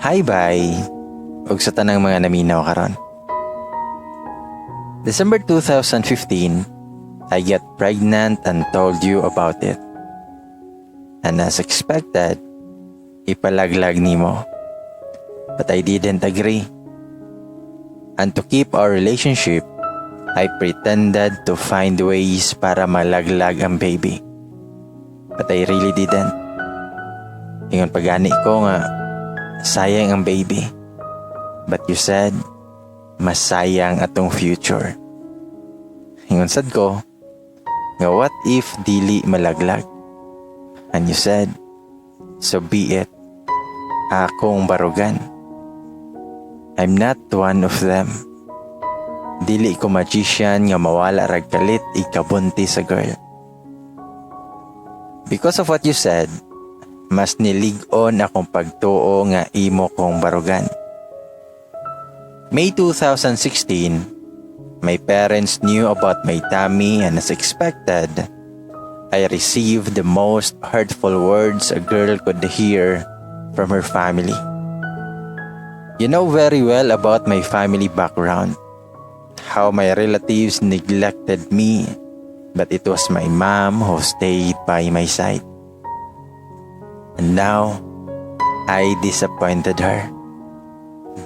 Hi, bye. Ug sa tanang mga naminaw karon. December 2015, I get pregnant and told you about it. And as expected, ipalaglag nimo. But I didn't agree. And to keep our relationship, I pretended to find ways para malaglag ang baby. But I really didn't. Ingon pa gani ko nga, sayang ang baby. But you said, mas sayang atong future. Ingon sad ko, nga what if dili malaglag? And you said, so be it. Akong barugan. I'm not one of them. Dili ko magician nga mawala rag kalit ikabuntis sa girl. Because of what you said, mas nilig-on akong pagtuo nga imo kong barugan. May 2016, my parents knew about my tummy and, as expected, I received the most hurtful words a girl could hear from her family. You know very well about my family background, how my relatives neglected me, but it was my mom who stayed by my side. And now, I disappointed her.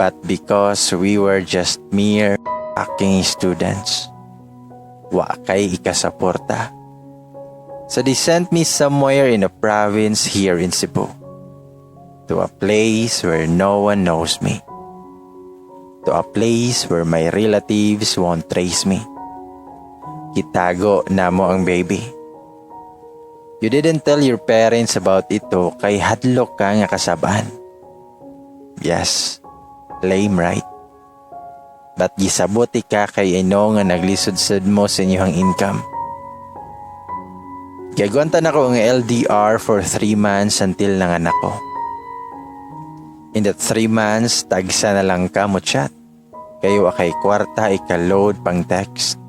But because we were just mere fucking students, wa kay ikasuporta. So they sent me somewhere in a province here in Cebu. To a place where no one knows me. To a place where my relatives won't trace me. Gitago namo ang baby. You didn't tell your parents about ito kay hadlok ka nga kasab-an. Yes, lame, right? But gisabot ka kay I know nga naglisod sad mo sa inyong income. Giagwanta nako ang LDR for 3 months until nanganak ko. In that 3 months, tagsa na lang ka mo chat. Kay wa kay kwarta ika-load pang text.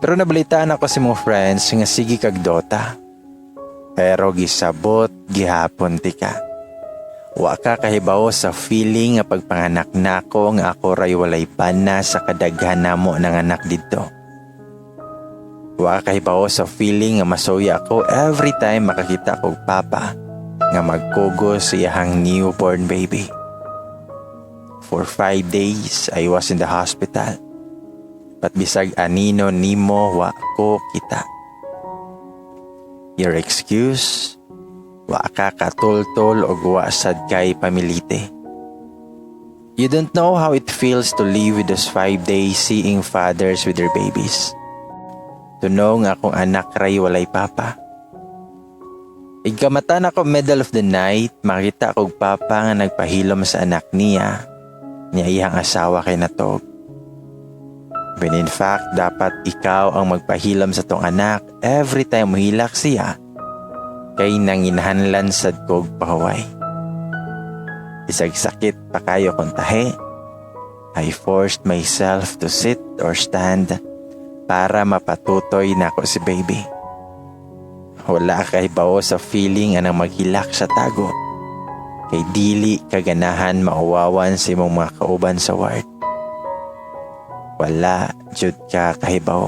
Pero nabalitaan ako sa mga friends nga sige kag Dota. Pero gisabot gihapon ti ka. Wa ka kahibaw sa feeling nga pagpanganak nako nga ako ray walay bana sa kadaghan namo ng anak didto. Wa ka kahibaw sa feeling nga masuya ako every time makakita kog papa nga magkugos sa iyahang newborn baby. For 5 days, I was in the hospital. But bisag anino nimo, wa ko kita. Your excuse, wa ka katultol og wa sad kay pamilite. You don't know how it feels to live with those 5 days seeing fathers with their babies. To know nga akong anak ray walay papa. Igkamata nako middle of the night, makita kog papa nga nagpahilom sa anak niya, niya iyang asawa kay natog. When in fact, dapat ikaw ang magpahilom sa tong anak every time mohilak siya, kay nanginhanlan sad kog pahuway. Bisag sakit pa kayo kong tahi, I forced myself to sit or stand para mapatutoy nako si baby. Wala kay bawo sa feeling anang maghilak sa tago. Kay dili kaganahan mauwawan sa imong mga kauban sa ward. Wala jud ka kahibaw.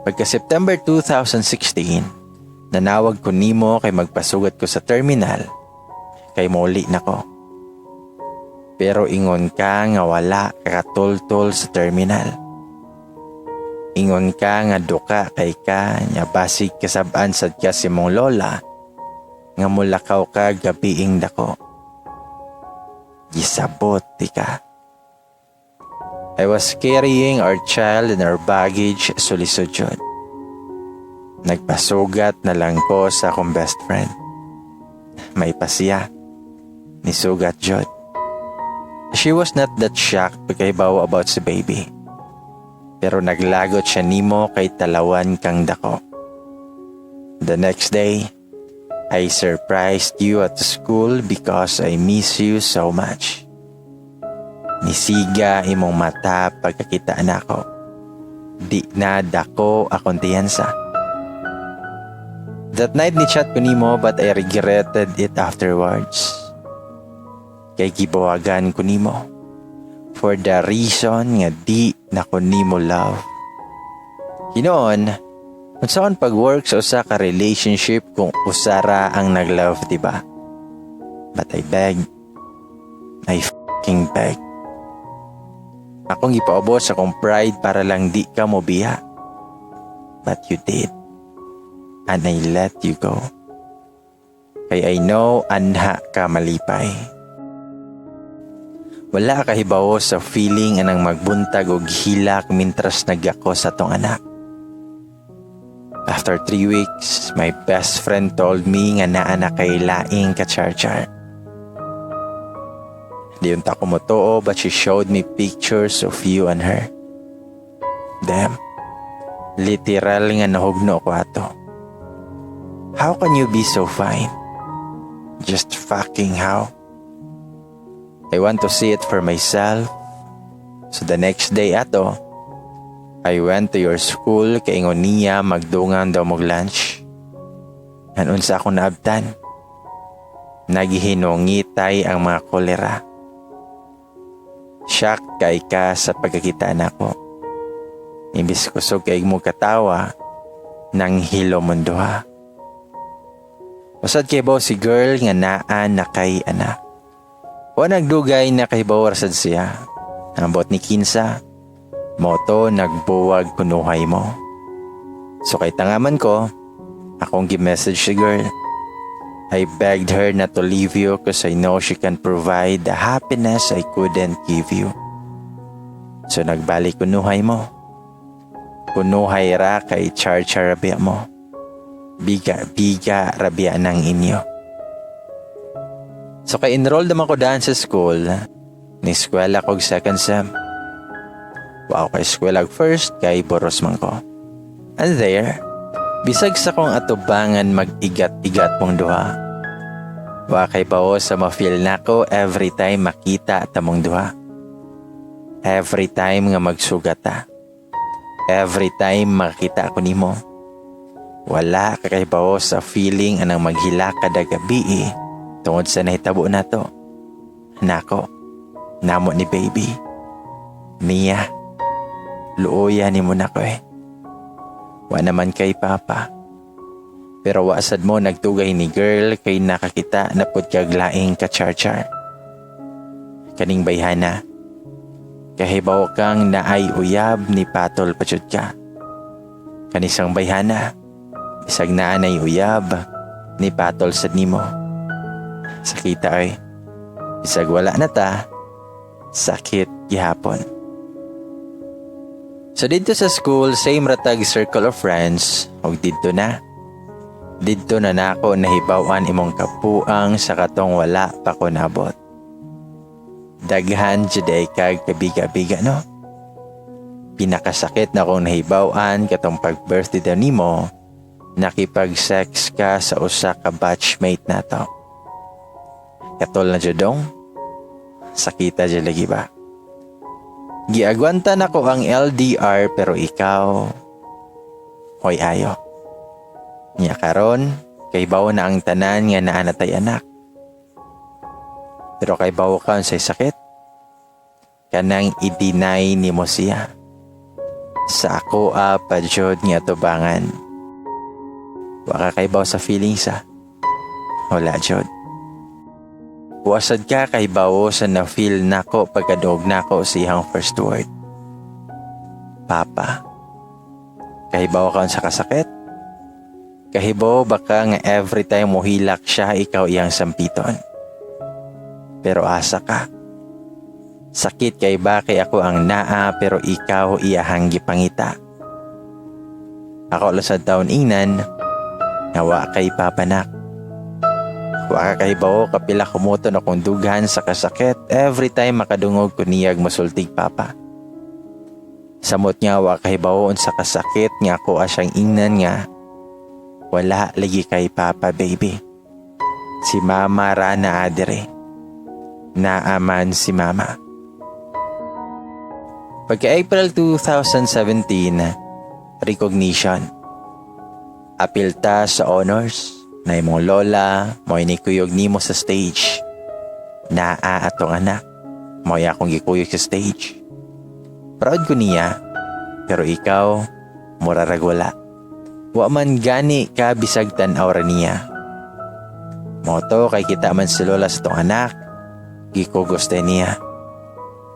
Pagka September 2016, nanawag ko nimo kay magpasugat ko sa terminal kay muli na ko. Pero ingon ka nga wala kakatultol sa terminal. Ingon ka nga duka kay ka nya basig kasab-an sad ka sa imong lola nga mulakaw ka gabiing dako. Gisabot ti ka. I was carrying our child and our baggage so lisod jud. Nagpasugat na lang ko sa akong best friend. May pasiya. Nisugat jud. She was not that shocked pagkahibaw about si baby. Pero naglagot siya nimo kay talawan kang dako. The next day, I surprised you at school because I miss you so much. Nisiga imong mata pagkakita nako. Di na dako akong tiyansa. That night ni chat ko nimo, but I regretted it afterwards. Kay gibuwagan ko nimo for the reason nga di na ko nimo love. Hinoon, unsaon pag-work sa usa ka relationship kung usara ang nag-love, di ba? But I beg. I fucking beg. Akong ipaubos akong pride para lang di ka mo biya. But you did. And I let you go. Kay I know anha ka malipay. Wala ka hibawo sa feeling anang magbuntag og hilak mintras nagyako sa tong anak. After 3 weeks, my best friend told me nga naa na kay laing ka-char-char. Di unta ko motuo, but she showed me pictures of you and her. Damn. Literal nga nahugno ko ato. How can you be so fine? Just fucking how? I want to see it for myself. So the next day ato, I went to your school kay ingon niya magdungan daw mog lunch. And unsa akong naabtan? Naghinungitay ang mga kolera. Shocked kay ka sa pagkakita nako. Imbis kusog kay mo katawa, nang hilo mong duha. Wa sad kahibaw si girl nga naa na kay anak. Wa nagdugay na kahibaw sad siya. Ambot ni kinsa, mao to nagbuwag kunuhay mo. So kay tangaman ko, akong gi-message si girl. I begged her not to leave you 'cause I know she can provide the happiness I couldn't give you. So nagbalik kunuhay mo. Kunuhay ra kay char-char rabia mo. Biga-biga rabia ng inyo. So kay enroll naman ko daan sa school, ni eskwela kog second sem. Wa kay eskwela first kay boros man ko. And there, bisag sa kong atubangan mag-igat-igat mong duha. Wa kahibawo sa ma-feel nako every time makita tamong duha. Every time nga magsugat ta. Every time makita ko nimo. Wala ka kahibawo sa feeling anang maghilak kada gabi eh, tungod sa nahitabo nato. Nako, namo ni baby. Niya, luoya ni mo nako eh. Wa naman kay papa. Pero wa sad mo nagdugay ni girl kay nakakita na pud kag laing ka-char-char. Kaning bayhana, kahibaw kang naay uyab ni patol pa jud ka. Kanisang bayhana, bisag naa nay uyab ni patol sad nimo. Sakita ay, bisag wala na ta, sakit gihapon. So didto sa school, same ratag circle of friends, og didto na. Didto na nako nahibaw-an imong kapuang sa katong wala pa ko nabot. Daghan jud ay kag kabiga-biga, no? Pinakasakit na akong nahibaw-an katong pag-birthday daw nimo, nakipag-sex ka sa usa ka batchmate nato. Katol na jud dong. Sakita jud lagi ba? Giagwanta nako ang LDR pero ikaw, hoy, ayo. Nya karon, kahibaw na ang tanan nga naa natay anak. Pero kahibaw ka unsay sakit? Kanang i-deny nimo siya. Sa ako a pa jud nga tubangan. Wa ka kahibaw sa feelings ah. Wala jud. Wa sad ka kahibaw sa na-feel nako pagkadungog nako sa iyang first word. "Papa." Kahibaw ka sa kasakit? Kahibaw ba ka nga every time mo hilak siya, ikaw iyang sampiton? Pero asa ka? Sakit kay ba kay ako ang naa pero ikaw iyahang gipangita. Ako lang sa taon ingnan nga wa kay papanak. Wa ka kahibaw kapila kumuton akong dughan sa kasakit every time makadungog ko niyag mosultig "papa." Samot nga wa kahibaw sa kasakit nga ako asyang ingnan nga wala lagi kay papa, baby. Si mama ra na adere. Naaman si mama. Pagka April 2017, recognition. Apil ta sa honors na imong lola mo nikuyog nimo sa stage. Naa atong anak, mao akong gikuyog sa stage. Proud ko niya, pero ikaw, mura rag wala. Wa man gani ka bisag tan-aw ra niya. Mao to kay kita man si lola sa atong anak, gikugos niya.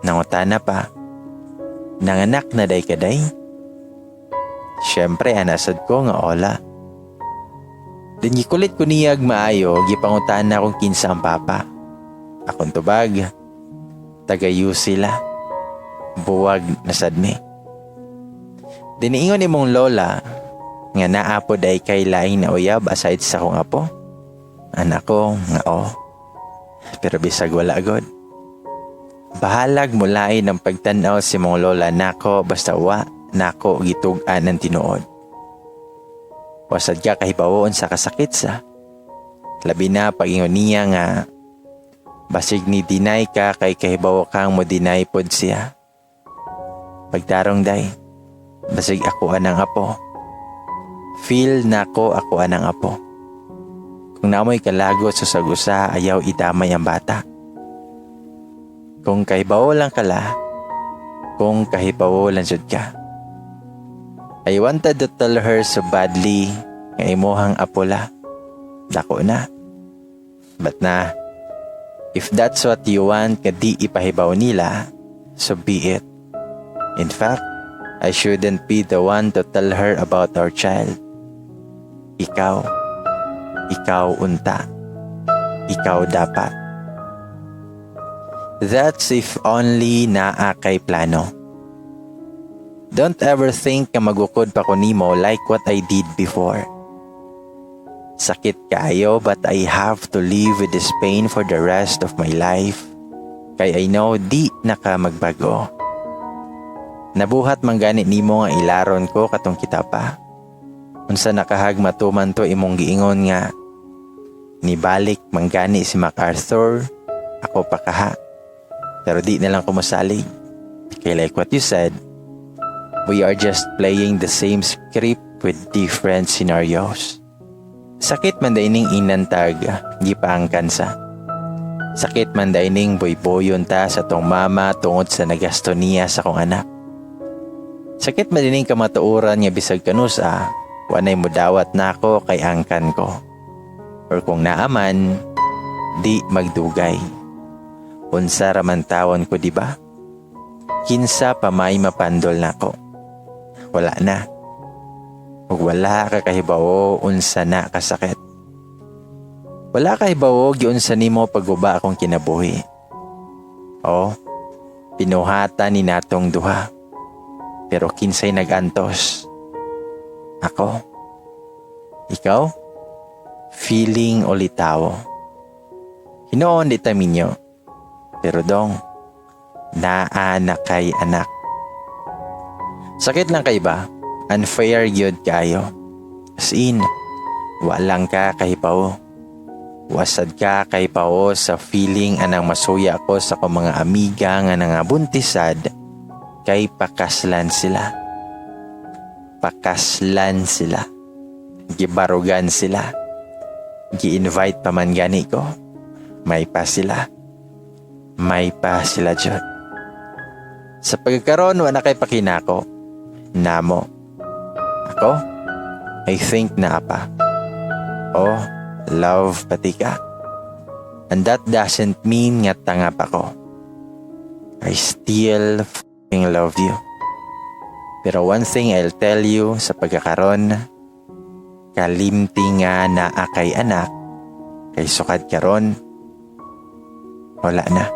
Nangutana pa, "Nanganak na day ka day?" Siyempre, anasad ko nga ola. Then gikulit ko niyag maayo, gipangutana kung kinsa ang papa. Akong tubag, taga sila. Buwag na sad mi. Diniingon imong lola nga naa pod ay kay laing na uyab aside sa akong apo. Anak ko nga o. Pero bisag wala god. Bahalag mulain ang pagtanaw si mong lola nako basta wa nako gitug-an ang tinuod. Wasad ka kahibawoon sa kasakit sa. Labi na pag-ingon niya nga basig ni deny ka kay kahibawo kang mo deny pod siya. Pagtarong day, basig ako anang apo. Feel nako ako anang apo. Kung namoy kalagot sa sagusa, ayaw idamay ang bata. Kung kahibawo lang kala, kung kahibawo lang jud ka. I wanted to tell her so badly nga imuhang apola. Dako na. But na, if that's what you want nga di ipahibaw nila, so be it. In fact, I shouldn't be the one to tell her about our child. Ikaw. Ikaw unta. Ikaw dapat. That's if only naa kay plano. Don't ever think nga magukod pa ko nimo like what I did before. Sakit kaayo, but I have to live with this pain for the rest of my life. Kay I know di na ka magbago. Nabuhat man gani nimo nga ilaron ko katong kita pa. Unsa nakahag matuman to imong giingon nga nibalik man gani si MacArthur, ako pa kaha. Pero di na lang ko mosalig. Kay like what you said, we are just playing the same script with different scenarios. Sakit man diay ning inantag, gipaangkan sa. Sakit man diay ning boyboyon ta sa tong mama tungod sa nagasto niya sa kong anak. Sakit man dining kamatuoran nga bisag kanusa, wanay mudawat nako kay angkan ko. Or kung naaman, di magdugay. Unsa ra man tawon ko, di ba? Kinsa pa may mapandol nako? Wala na. Ug wala ka kahibawo unsa na kasakit. Wala ka kahibawo giunsa nimo pagguba akong kinabuhi. O, pinuhatan ni natong duha. Pero kinsay nagantos? Ako? Ikaw? Feeling ulitawo. Hinuon di ta minyo. Pero dong, naa na kay anak. Sakit lang kay ba? Unfair gyud kayo. As in, walang ka kahibawo. Wasad ka kahibawo sa feeling anang masuya ko sa akong mga amiga nga nangabuntisad kay pakaslan sila. Pakaslan sila. Gibarugan sila. Gi-invite pa man gani ko. May pa sila. May pa sila jud. Sa pagkaron, wala kay pakinako. Namo. Ako? I think naa pa. Oh, love pati ka. And that doesn't mean nga tanga pa ko. I still f***ing love you. Pero one thing I'll tell you sa pagkakaron, kalimti nga naa kay anak, kay sukad karon, wala na.